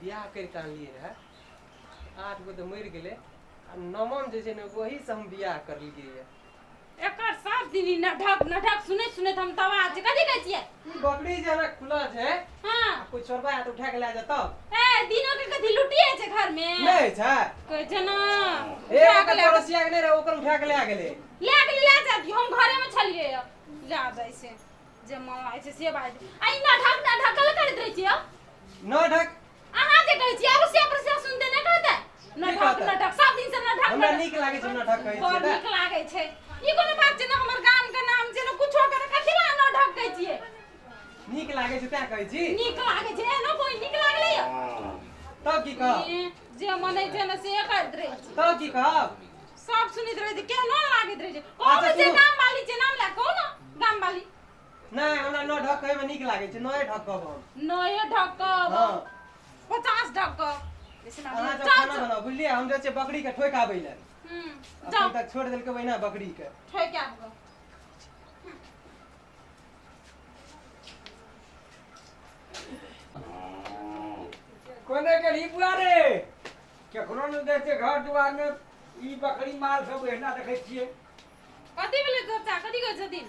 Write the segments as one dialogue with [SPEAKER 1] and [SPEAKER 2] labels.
[SPEAKER 1] बियाह करि कऽ आनलियै रहए, 8 गो तऽ मरि गेलै आ नवम जे छै ने ओहीसँ हम बियाह करलियै यऽ।
[SPEAKER 2] एकर सब दिन ई नढक नढक सुनैत सुनैत हम तबाह छी। कथी कहै छियै?
[SPEAKER 1] ई बकरी जे एना खुलल छै।
[SPEAKER 2] हाँ।
[SPEAKER 1] आ कोइ चोरबा आयत उठा के लए जेतौ।
[SPEAKER 2] ए दिनो के कथी लुटी होइ छै घर में?
[SPEAKER 1] नहि छै।
[SPEAKER 2] कहै छै ने।
[SPEAKER 1] ए
[SPEAKER 2] उठा के
[SPEAKER 1] ओकर
[SPEAKER 2] लए
[SPEAKER 1] पड़ोसिया के नहि रहै, ओकर उठा के लए गेलै।
[SPEAKER 2] लए गेलै, लए जा दियौ, हम घरे में छलियै यऽ। लए जाइ छै जे मन लागै छै से बाजि। आ ई नढक नढक कल करैत रहै छियै?
[SPEAKER 1] नढक
[SPEAKER 2] अहाँ जे कहै छियै अरुसिया परुसिया सुनते नहि कहतै? नढक
[SPEAKER 1] कहतै?
[SPEAKER 2] नढक सब दिन से नढक
[SPEAKER 1] हमरा
[SPEAKER 2] नढक।
[SPEAKER 1] नीक लागै छै नढक कहै
[SPEAKER 2] बड़
[SPEAKER 1] छियै
[SPEAKER 2] नीक लागै छै। ई कोनो बात छै ने हमर गाम के नाम छै ने कुछो के कथी ला नढक कहै छियै?
[SPEAKER 1] नीक लागै छै तैं कहै छी।
[SPEAKER 2] नीक लागै छै एहनो कोई नीक लागलै यौ?
[SPEAKER 1] तब की कहब?
[SPEAKER 2] ए, जे मनै छै ने से करैत रहै छै।
[SPEAKER 1] तब की कहब?
[SPEAKER 2] सब सुनैत रहै छै, केहनो लागैत रहै छै। कहू
[SPEAKER 1] अच्छा,
[SPEAKER 2] ने जे
[SPEAKER 1] सुनू।
[SPEAKER 2] गाम वाली छै नाम लए कहू ने गाम वाली।
[SPEAKER 1] नहि, हमरा नौ ढक कहैमे नीक लागै छै, नए ढक कहब हम।
[SPEAKER 2] नए ढकब?
[SPEAKER 1] हँ।
[SPEAKER 2] 50 ढकब।
[SPEAKER 1] अहाँ जब खाना बनाउ, बुझलियै, हम जाइ छियै बकरीके ठोकि आबै लए।
[SPEAKER 2] जाउ।
[SPEAKER 1] अखन तक छोड़ि देलकै ओहिना बकरीके।
[SPEAKER 2] ठोकि आबि।
[SPEAKER 3] कोने गेलही बुआ रे? केकरो नहि देखै छियै घर दुआरमे, ई बकरी माल सब एहिना देखै छियै।
[SPEAKER 2] कथी भेलै चाचा? कथी कहै छथिन?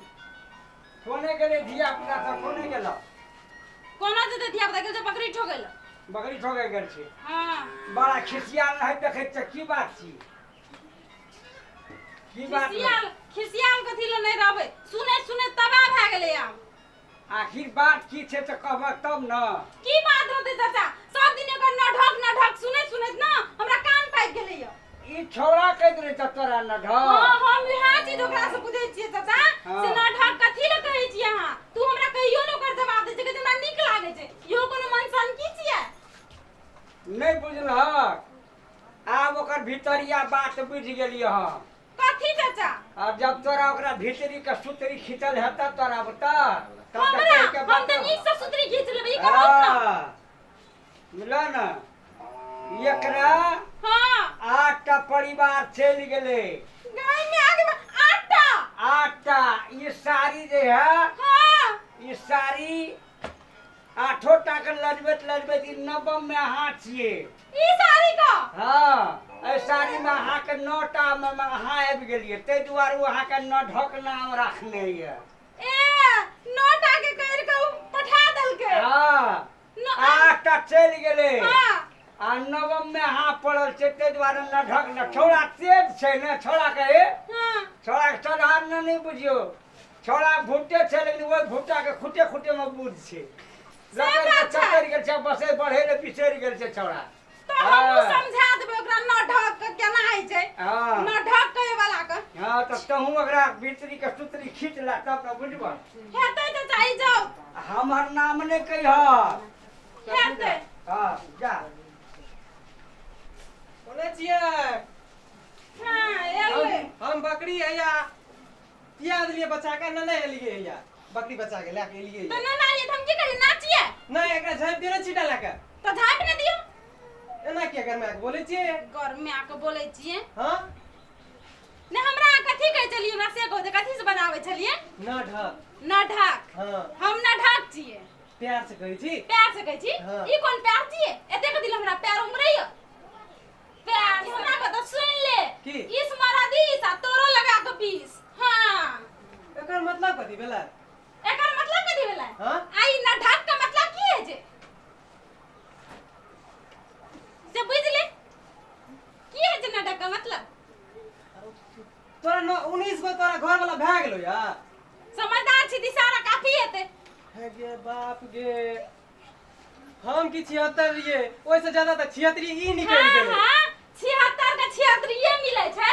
[SPEAKER 3] कोने गेलै धिया पुता सब, कोने गेल?
[SPEAKER 2] कोना जेतै धिया पुता? गेल छै बकरी ठोकै लए।
[SPEAKER 3] बकरी ठोकै गेल छै?
[SPEAKER 2] हाँ।
[SPEAKER 3] बड़ा खिसियाल रहै देखै छियै, की बात छी, की बात?
[SPEAKER 2] खिसियाल खिसियाल कथी लए नहि रहबै? सुनै सुनै तबाह भए गेलै आब।
[SPEAKER 3] आखिर बात की छै तऽ कहबह तब ने।
[SPEAKER 2] की बात रहतै चाचा? सब दिन एकर नढक नढक सुनैत सुनैत ने हमरा कान पाकि गेलै यऽ।
[SPEAKER 3] ई छौड़ा कहैत रहै छै तोरा नढक?
[SPEAKER 2] हाँ, हम इएह चीज ओकरा से पूछै छियै चाचा।
[SPEAKER 3] हाँ।
[SPEAKER 2] से नढक कथी लए कहै छियै अहाँ? तू हमरा कहियो ने ओकर जवाब दै छै, कहै छै हमरा नीक लागै छै। इहो कोनो मनसनकी छियै?
[SPEAKER 3] नहि बुझलहक? आब ओकर भीतरिया बात बुझि गेलियै हम।
[SPEAKER 2] कथी चाचा?
[SPEAKER 3] आब जब तोरा ओकरा भीतरी के सुतरी खींचल हेतऽ तोरा बता तब तऽ
[SPEAKER 2] हमरा
[SPEAKER 3] कहि के
[SPEAKER 2] हम तऽ
[SPEAKER 3] बता।
[SPEAKER 2] नीक से सुतरी खींच लेबै, ई कहत ने।
[SPEAKER 3] हाँ, बुझलह ने, एकरा
[SPEAKER 2] हाँ।
[SPEAKER 3] 8टा परिवार चलि गेलै।
[SPEAKER 2] गाय में आगे 8टा?
[SPEAKER 3] 8टा। ई साड़ी जे है,
[SPEAKER 2] हाँ,
[SPEAKER 3] ई साड़ी आठो टा के लजबैत लजबैत ई नवम में अहाँ छियै।
[SPEAKER 2] ई साड़ी का?
[SPEAKER 3] हाँ, एहि साड़ी में अहाँके 9टा में अहाँ आबि गेलियै, ताहि दुआरे ओ अहाँके नढक नाम राखने यऽ।
[SPEAKER 2] ए 9टा के करि के उ पठा देलकै?
[SPEAKER 3] हाँ। 8टा चलि गेलै।
[SPEAKER 2] हाँ।
[SPEAKER 3] आ नवम में अहाँ पड़ल छै, ताहि दुआरे नढक न। छौड़ा तेज छै ने, छौड़ा के
[SPEAKER 2] हाँ।
[SPEAKER 3] छौड़ा के साधारण नहि बुझियौ, छौड़ा भुट्टे छै लेकिन ओहि भुट्टा के खुटे खुटे में बुझ छै।
[SPEAKER 2] से बात छै।
[SPEAKER 3] चतरि गेल छै, बसे बढ़े ले बिसरि गेल छै छौड़ा।
[SPEAKER 2] तो हमहूँ समझा देबै ओकरा नढक के केना होइ छै।
[SPEAKER 3] हाँ।
[SPEAKER 2] नढक कहै वाला के।
[SPEAKER 3] हाँ, तऽ तहूँ ओकरा भीतरी के सुतरी खींच ला तब ने बुझबह।
[SPEAKER 2] हेतै चाचा, ई जाउ।
[SPEAKER 3] हमर नाम नहि कहिह।
[SPEAKER 2] हेतै।
[SPEAKER 3] हाँ, जा।
[SPEAKER 1] कोने छियै?
[SPEAKER 2] हाँ, एलै।
[SPEAKER 1] हम बकरी हैया पिया देलियै बच्चा के, नहि नहि एलियै हैया बकरी बच्चा के लए के एलियै।
[SPEAKER 2] तऽ नहि मारियै तऽ हम की करियै, नाचियै?
[SPEAKER 1] नहि, एकरा झाँपि दियौ ने छीटा लए के।
[SPEAKER 2] तऽ झाँपि ने दियौ।
[SPEAKER 1] एना किया गरमा के बोलै छियै?
[SPEAKER 2] गरमा के बोलै छियै?
[SPEAKER 1] हाँ।
[SPEAKER 2] नहि, हमरा अहाँ कथी कहै छलियै हमरा से कहू तऽ, कथी से बनाबै छलियै?
[SPEAKER 1] नढक।
[SPEAKER 2] नढक?
[SPEAKER 1] हाँ।
[SPEAKER 2] हम नढक छियै?
[SPEAKER 1] प्यार से कहै छी।
[SPEAKER 2] प्यार से कहै छी?
[SPEAKER 1] हाँ।
[SPEAKER 2] ई कोन प्यार छियै? एतेक दिन हमरा प्यार उमरैया प्यार हमरा को तऽ सुन ले।
[SPEAKER 1] की?
[SPEAKER 2] इस मरा दीस आ तोरो लगा के 20। हाँ।
[SPEAKER 1] एकर मतलब कथी भेलै?
[SPEAKER 2] एकर मतलब कथी भेलै?
[SPEAKER 1] हाँ?
[SPEAKER 2] आ ई नढक के मतलब की होइ छै से बुझि ले, की होइ छै नढक के मतलब?
[SPEAKER 1] तोरा न 19 गो तोरा घर वाला भए गेलो यार।
[SPEAKER 2] समझदार छी, दिशारा काफी हेतै।
[SPEAKER 1] हे गे बाप गे, हम की 76 रहियै, ओहिसँ ज्यादा तऽ 76 ई निकलि
[SPEAKER 2] हाँ,
[SPEAKER 1] गेलै।
[SPEAKER 2] हाँ, 76 के 76 मिलै छै।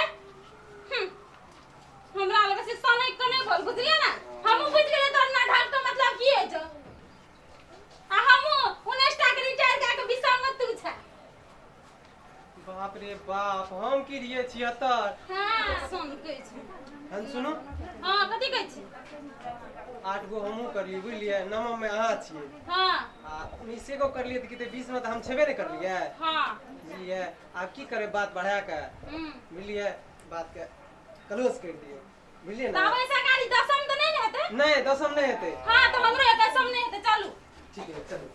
[SPEAKER 2] हमरा लग से सनक के नहि बोल, बुझलियै ने? हमहूँ बुझि गेलियै तोहर नढक के मतलब की होइ छौ। आ हमहूँ 19 टा के रिटायर कए के 20 मे तू छै।
[SPEAKER 1] बाप रे बाप, हम की रहियै 76।
[SPEAKER 2] हाँ, सुन कहै छै।
[SPEAKER 1] हम सुनू।
[SPEAKER 2] हाँ, कथी कहै छी?
[SPEAKER 1] 8 गो हमहूँ करलियै, बुझलियै, नवम मे अहाँ छियै।
[SPEAKER 2] हाँ।
[SPEAKER 1] आ 19 गो करलियै तऽ की तऽ 20 मे तऽ हम छेबे नहि करलियै।
[SPEAKER 2] हाँ।
[SPEAKER 1] बुझलियै, आब की करै बात बढ़ा के, बुझलियै, बात के क्लोज करि दियौ, बुझलियै
[SPEAKER 2] तऽ
[SPEAKER 1] ने?
[SPEAKER 2] आब ऐसा गाड़ी दसम तऽ नहि ने हेतै?
[SPEAKER 1] नहि, दसम नहि हेतै।
[SPEAKER 2] हाँ, तऽ हमरो 21 नहि हेतै, चलू।
[SPEAKER 1] ठीक है, चलू।